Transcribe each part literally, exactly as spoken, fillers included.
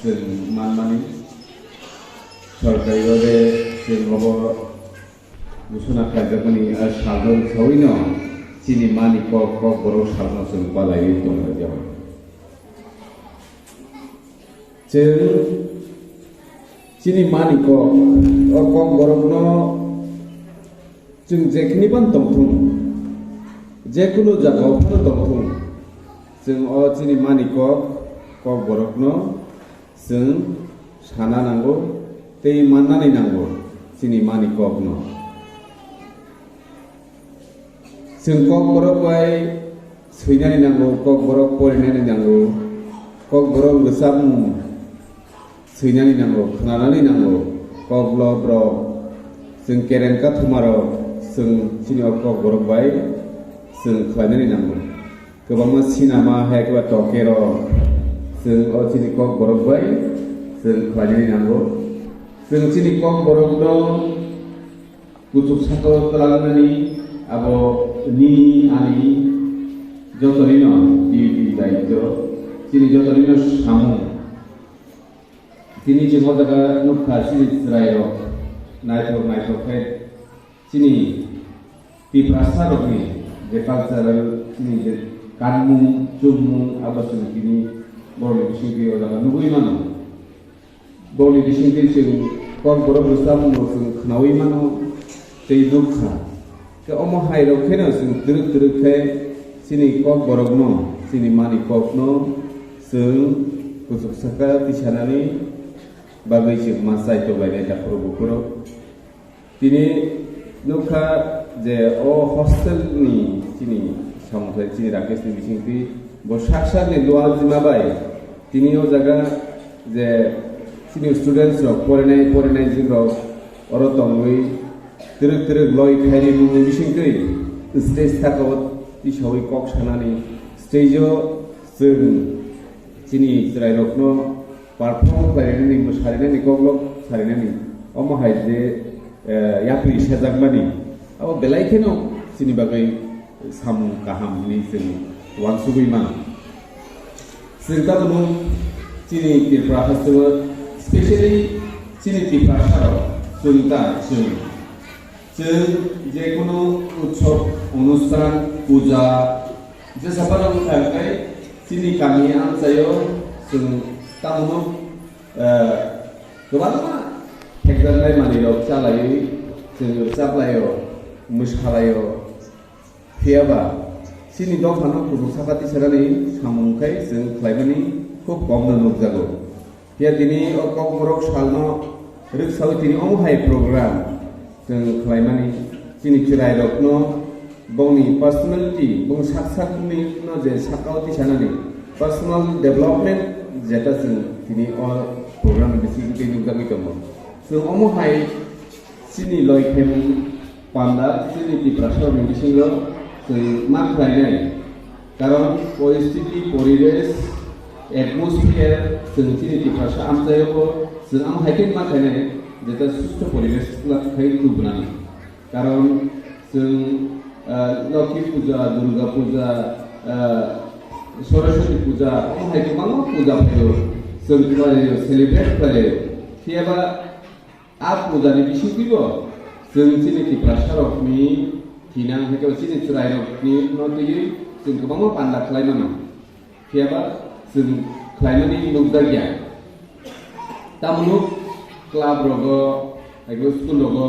Chwng manmani, sorkari babe chwng obo gusuna khlaijakmani a salno sawi no chini mani kok, kok borok salno chwng palaiwi tonglaijak. Chwng chini mani kok, o kok borokno chwng jekhini ban tongthung, jekunu jagao phano tongthung, chwng o chini mani kok, kok borokno chwng sana nango tei mannani nango chini mani kokno. Chwng kokborok bai swinani nango, kokborok porinani nango, kokborok rwchapmung swinani nango, khwnanani nango, koklo borok chwng kereng kathumarok chwng chini o kokborok bai chwng khlainani nango. Kwbangma sinama hai khe ba tokerok chwng o chini kokborok bai chwng khlainani nango. Chwng chini kokborokno kuchuk saka-o twlangnani abo nini ani jotonino duty daityo, chini jotonino samung. Tini chwng o jaga nukha chini chwrairok naithok naithok khe chini Tiprasarokni je cultural chini je kanmung chumung abo chwng tini borokni bisingtwi o jaga nugwi mano. Boni bisingtwi chwng kokborok rwchapmung rok chwng khwnawi mano tei nukha. Khe omo hai rok kheno chwng twrwk twrwk khe chini kokborokno, chini mani kokno chwng kuchuk saka tisanani bagwi chwng ma chai tonglainai takhurok bukhurok. Tini nukha je o hostel ni chini samung khlai chini Rakesh ni bisingtwi bo sak sak ni lual jima bai tini o jaga je chini students rok porinai porinai jin rok oro tongwi twrwk twrwk loi khairi mungni bisingtwi stage saka o tisawi kok sanani stage o chwng chini chwrai rokno perform khlainani, mwsarinani, koklop sarinani, omo hai je, eh, yapri sejakmani, abo belai kheno chini bagwi samung kaham hinwi chwng uansugwi mano. Chwng tabukno chini Tripura hasteo, specially chini Tiprasarok chwng ta chwng Chwng jekunu utsob, onusthan, puja, jesa phano wngkha hwnkhe chini kami amchaio chwng tamono, eh, kwbangma thekjaknai manwirok chalaiwi chwng chaplaio, mwsalaio. Phiyaba chini dophano kuchuk saka tisanani samung khai chwng khlaimani khub komno nukjago. Phiya tini o Kokborok salno rwksawi tini omo hai program chwng khlaimani chini chwrairokno bongni personality, bong sak sakni no je sakao tisanani personal development jeta chwng tini o program ni bisingo tei nukjagwi tongo. Chwng omo hai chini loikhemung panda chini Tiprasarokni bisingo chwng ma khlainai. Karon poristiti, poribesh, atmosphere chwng chini Tiprasa amchaio bo chwng amo hai khe ma khlainai, jeta susto poribesh khai tubunani. Karon chwng, ah, Lokhi Puja, Durga Puja, ah, Saraswati Puja, omo hai kwbangma puja phaio, chwng khlaio, celebrate khlaio. Phiyaba A pujani bisingtwibo chwng chini Tiprasarokni thinang hai khe chini chwrairokni no twiwi chwng kwbangma panda khlai mano. Phiyaba chwng khlaimani nukjakya. Tamoni club rogo, hai khe school rogo,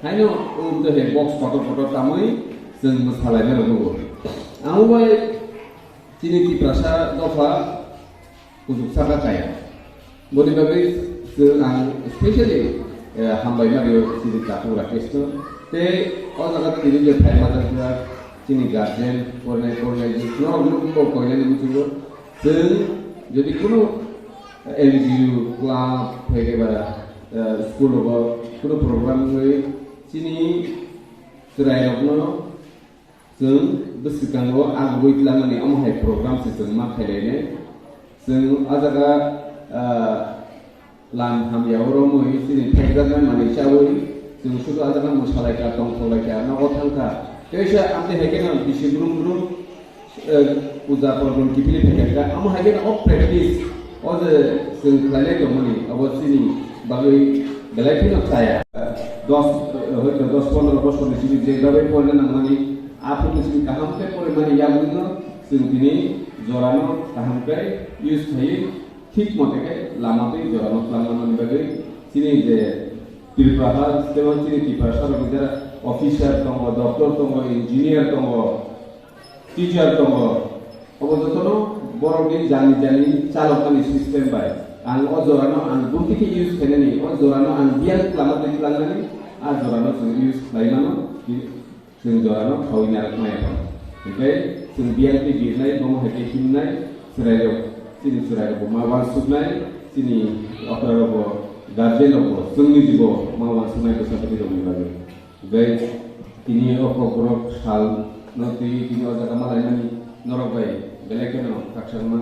haino um to he box kotor kotor tamwi chwng mwsalaimani rok nugo. Amo bai chini Tiprasa dopha kuchuk saka kaya. Boni bagwi chwng ang specially, eh, hambai ma rio chini takhuk Rakeshno. Tei o jaga tini je phai ma jak jak chini guardian, porinai porinai je norok nukgo koinani muchungo. Chwng jodi kunu N G O, club, phai khe ba, eh, school rogo kunu program wngwi chini chwrairokno Chwng bwswkango agugwi tlamani omo hai program se chwng ma khailainai. Chwng a jaga, ah, lam hamya o romwi chini thekjaknai manwi chawi chwng sudu a jaga mwsalaikha, tongthoklaikha, nogo thangkha. Teisa amtwi hai kheno bisi brum brum, eh, puja program kiphilwi phaikha. Omo hai kheno o practice, O je chwng khlainai tongmani, abo chini bagwi belai kheno chaya. Dos, hoito dos pondro bosorni simi je bagwi porina nangmani, a phutni simi kaham khe porimani yagwino chwng tini jorano kaham khe use khaiwi thik mote khe lama twi jorano twlangna mani bagwi chini je Tripura ha, jemon chini Tiprasa rokni jara officer tongo, doctor tongo, engineer tongo, teacher tongo, obo jotono borokni jani jani chalokmani system bai. Ang o jorano ang buti khe use khainani, o jorano ang biyang twlangma twi twlangnani, a jorano chwng use khlai mano, chwng jorano khaui narwk maya phano. Hinkhe chwng biyang twi birnai, bomo hai khe himnai, chwrairok, chini chwrairokbo ma uansuknai, chini okra rokbo, guardian rokbo, chwngni jibo ma uansuknai bwsa bwtwi rokni bagwi. Bai, tini o kokborok sal no twi tini o jaga malaimani norok bai belai kheno khakchangma.